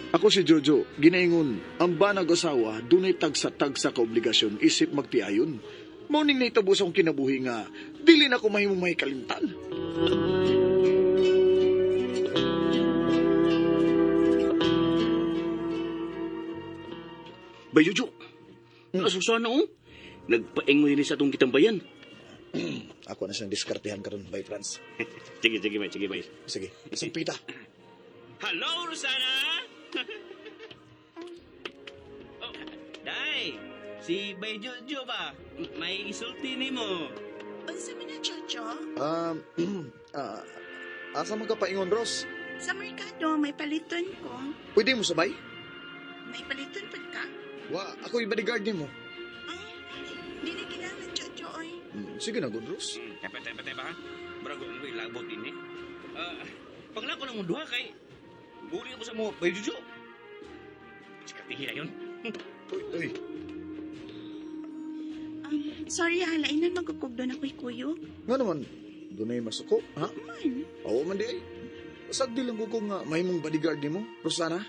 Ako si Jojo, ginaingon, ang banag asawa, dunay tagsa-tagsa ka obligasyon isip magtiayon. Morning na itabo sa akong kinabuhi nga, dili na ko mahimong may kalimtan. Bay Jojo, Susana oh. Nagpaingoy ni sa atong kitambayan. Ako na siyang diskartehan karon bay Franz. Sige, sige, bay, sige, bay. Sige, isang pita. Hello, Rosana! Oh, day, si Bay Jojo ba? May isulti ni mo. Unsa man na, Jojo? Um, asa man ka paingon, Ros? Sa merkado, may paliton ko. Pwede mo sabay? May paliton pud ka? Wa, ako yung bodyguard nimo. Ay, di na kinahanglan, Jojo, oy. Sige na, good, Ros. Tepa, tepa, tepa, ha? Murag ko labot din eh. Ah, panglako ng duha kay buli ko sa mo, Bay Jojo. Sikatihi na yun. Uy, uy. Sorry ha, lainan magkukog doon ako'y kuyog. Nga naman, dunay masuko, ha? Man, Oo man di ay. Sagdi lang ko kung nga mahimong bodyguard nimo, Rosana.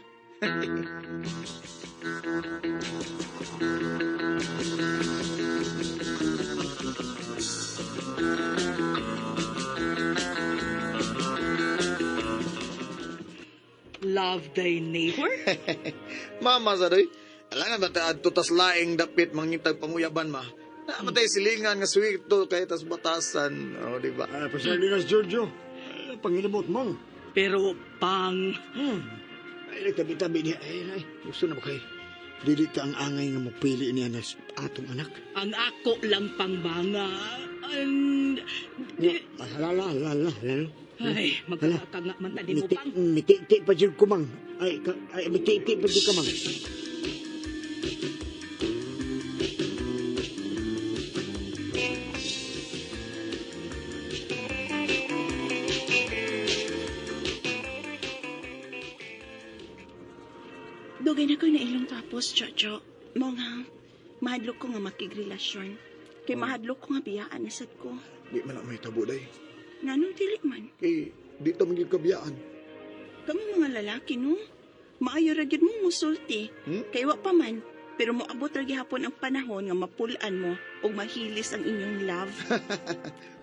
Love thy neighbor? Mama sa doy. Alam nga ba ta tas laing dapit mangitag panguyaban ma. Namatay silingan nga swikto kay tas batasan, oh di ba? Ay, pasalinas, Giorgio. Ay, pangilabot mong. Pero pang Ay, nagtabi-tabi niya. Ay, ay, gusto na ba kay? Dili ta ang angay nga mapili niya na atong anak. Ang ako lang pang banga. And, Nga, halala, halala, halala. ay, magkaka nga man tani mo Miti, pang. miti-ti pa dyan kumang. Ay, ka, ay, miti-ti pa dyan kamang. Dugay na ko'y nailong tapos, Jojo. Mo nga, mahadlok ko nga makigrelasyon. Kay mahadlok ko nga biyaan na sad ko. Di man na may tabo day. Nganong dili man? Kay di ta magyud kabiyaan. Kamo mga lalaki, no? Maayo ra gyud mo musulti. Hmm? Kay wa pa man, pero moabot ra gihapon ang panahon nga mapulan mo ug mahilis ang inyong love.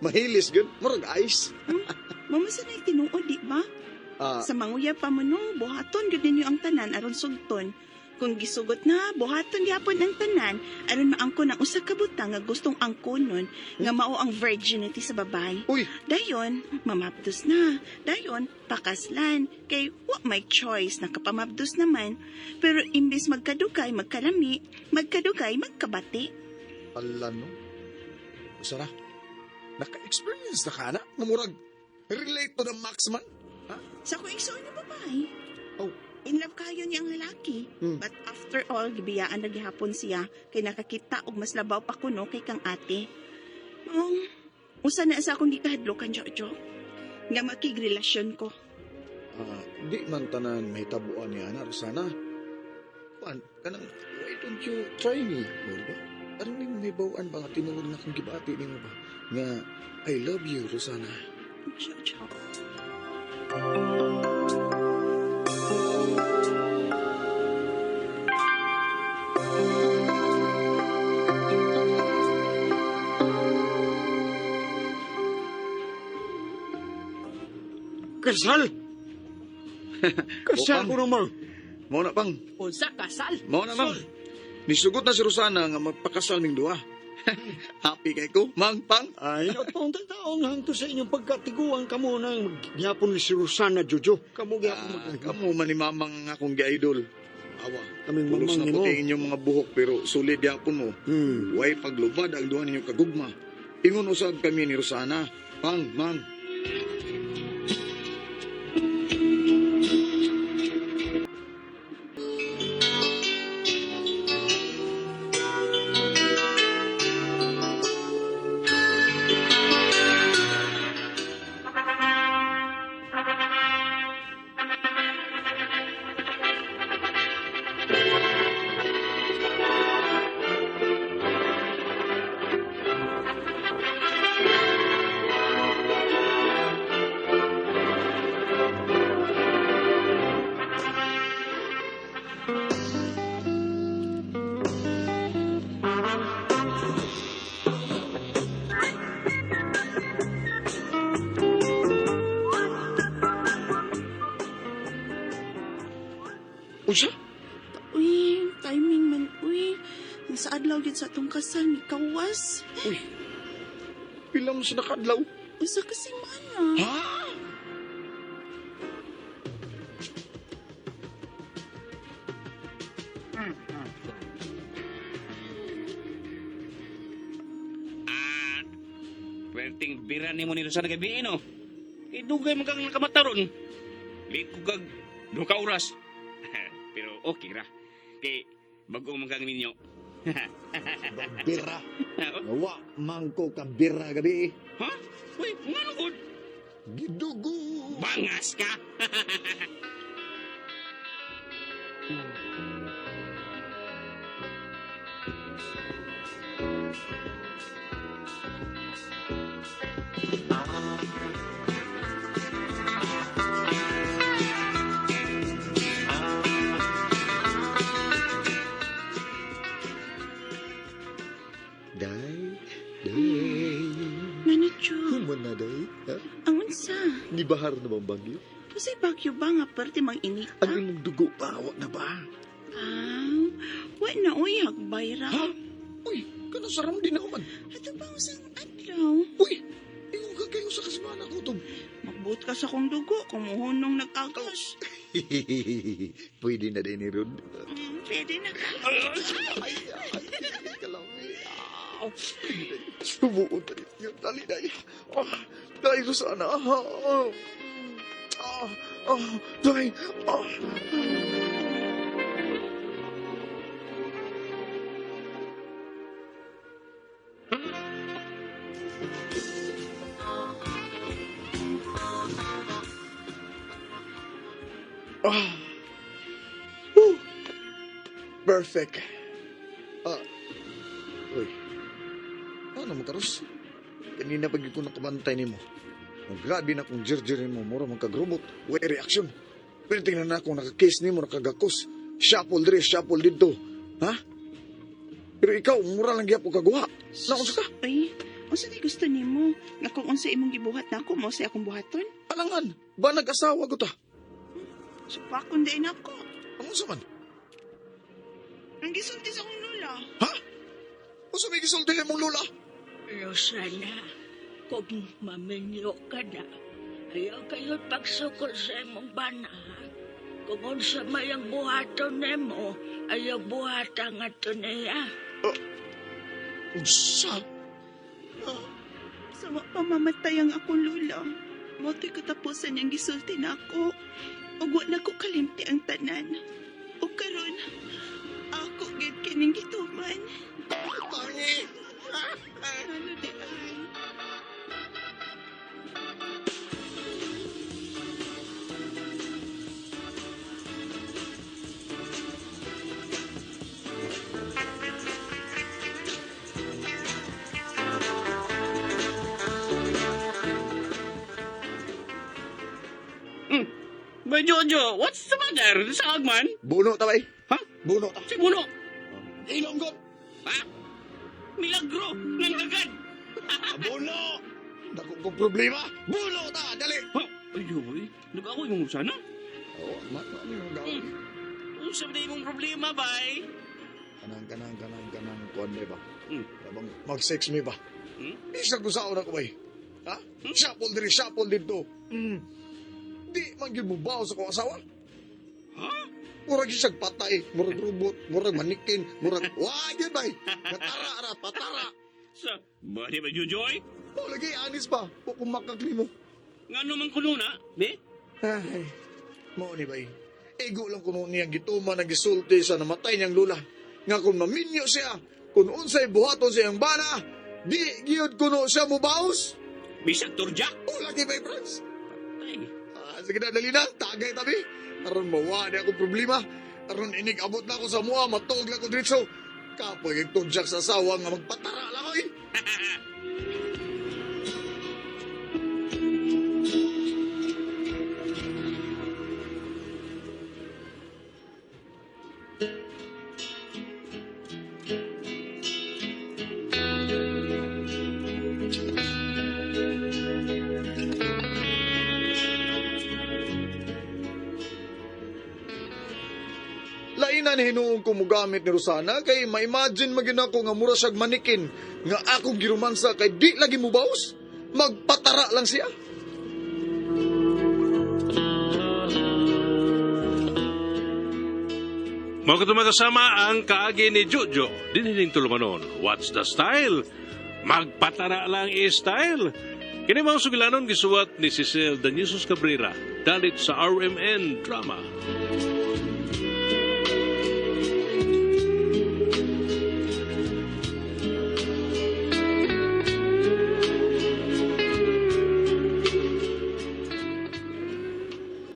Mahilis gyud, murag ice. Mamasa na tinuod, di ba? Ah, Sa manguya pa mo no, buhaton gyud ninyo ang tanan aron sugton. Kung gisugot na, buhaton gyapon ang tanan aron maangkon ang usa ka butang nga gustong angkonon nga mao ang virginity sa babae. Uy, Dayon, mamabdos na. Dayon, pakaslan. Kay wa may choice, nakapamabdos naman. Pero imbis magkadugay, magkalami, magkadugay, magkabati. ala no. Sara, naka-experience na ka na? Nga murag relate to the max man. Sa akong igsoon na babae. Oh. In love kayo niya ang lalaki. Hmm. But after all, gibiyaan na gihapon siya kay nakakita og mas labaw pa kuno kay kang ate. Maong, usa na sa akong gikahadlokan, Jojo. Nga makigrelasyon ko. Ah, di man tanan may tabuan niya na Rosana. Kuan, kanang why don't you try me? O, di ba? Aron nimo may bawaan ba nga tinuod nga kung gibati nimo ba nga I love you, Rosana. Jojo. Kasal! Kasal Upang. ko naman. Mao na pang, Unsa kasal? mao na mang. Nisugot na si Rosana nga magpakasal ming duha. Happy kay ko, mang pang. Ay, taong taong hangto sa inyong pagkatiguan kamo nang magyapon ni si Rosana, Jojo. Kamo gyapon Ah, mag kamo man ni mamang akong gi-idol. Awa, Kaming pulos mamang na nimo. puti inyong mga buhok pero solid yapon mo. Way paglubad ang duha ninyo kagugma. Ingon usab kami ni Rosana. Pang, mang. Unsa? Uy, timing man, uy. Sa adlaw gid sa atong kasal ni kawas. Uy. Pila mo sa nakadlaw? Usa ka semana. Ha? Ah, Perting bira nimo ni Rosana gabi no. Kay dugay man kang nakamata ron. Late ko kag duha ka oras. Pero okay ra. Kay bago man kang ninyo. Bira. Wa man ko ka bira gabi. Ha? Uy, ngano gud? Gidugo. Bangas ka. Day, day. Ngano, Chu? Human na, day. Ha? Ang unsa? Ni bahar na bang bagyo? Pusay bagyo ba nga perti mang inita? Ang imong dugo pa, wa na ba? Ah, wa na uy, hagbay ra. Ha? Uy, kanang saram din ako man. Ato ba usang adlaw? Uy, ingon ka kayo sa kasimana ko, Tom. Magbuot ka sa kong dugo kung muhunong nag-agas. Pwede na din ni Rod. Pwede na ka. Ay, ay, kalami. Ah, Sumuot na yun. Dali, dali. Ah, dali, Susana. Ah, ah, ah, ah, dali. Ah. Ah. Whew. Perfect. Ah. Uy. Ano mo karos? Kanina pag ko nakabantay nimo. Ang grabe na kung jirjirin mo, mura man kagrobot. Way reaksyon. Pero tingnan na kung nakakiss nimo, nakagakos. Shuffle diri, shuffle dito. Ha? Pero ikaw, mura lang gyapon kaguha. Naunsa ka? Uy, unsa di gusto nimo? Nga kung unsa imong gibuhat nako, mao say akong buhaton? Alangan, ba nag-asawa ko ta? Supakon din ako. Ang unsa man? Ang gisulti sa akong lola. Ha? Unsa may gisulti mong lola? Rosana, kung maminyo ka na, ayaw kayo pagsukol sa imong bana. ha? Kung unsa may ang buhaton nimo, ayaw buhata nga to niya. Unsa? Sa wa pa mamatay ang akong lola. Mao to'y katapusan niyang gisulti nako. Ug wa nako kalimti ang tanan. Ug karon, ako gid kining gituman. Tangi! Ano di ay? Bay Jojo, what's the matter? Saag man? Buno ta bay? Ha? Buno ta. Si Buno. Ilong god. Ha? Milagro! Nangagad! Buno! Dako kong problema. Buno ta, dali. Ha? Ay, uy. Nag-ako yung sana. Oo, man, ano yung gawin? Unsa ba imong problema, bay? Kanang, kanang, kanang, kanang, kuan ba ba? Hmm. Labang mag-sex mi ba? Hmm? Bisag ko sa una ko bay. Ha? Shuffle diri, shuffle dito. Di man gyud mo bawo sa kong asawa. Ha? Murag siyag patay, murag robot, murag manikin, murag wa gyud bay. Katara ra, patara. Sa, ba di ba Jojoy? Oh, lagi anis pa. Wa ko makaklimo. Ngano man kuno na, be? Ay, mao ni bay. Igo lang kuno niyang gituman ang gisulti sa namatay niyang lula. Nga kung maminyo siya, kung unsay buhaton sa iyang bana, di giyod kuno siya mubaos. Bisag turja? O lagi bay, Franz. Ay, Ah, sige na, dali na. Tagay tabi. Aron mawa ni akong problema. Aron inig abot na ako sa mua, matuog lang ko diretso. Kapoy yung tudjak sa asawa nga magpatara lang ko eh. Lain na hinuon ko mogamit ni Rosana kay ma-imagine magin ako nga mura siyag manikin nga akong giromansa kay di lagi mubaws. Magpatara lang siya. Mga kasama ang kaagi ni Jojo. Diniling tulumanon. What's the style? Magpatara lang i-style. Kini mga sugilanon gisuwat ni Cecil Danusos Cabrera. Dalit sa RMN Drama.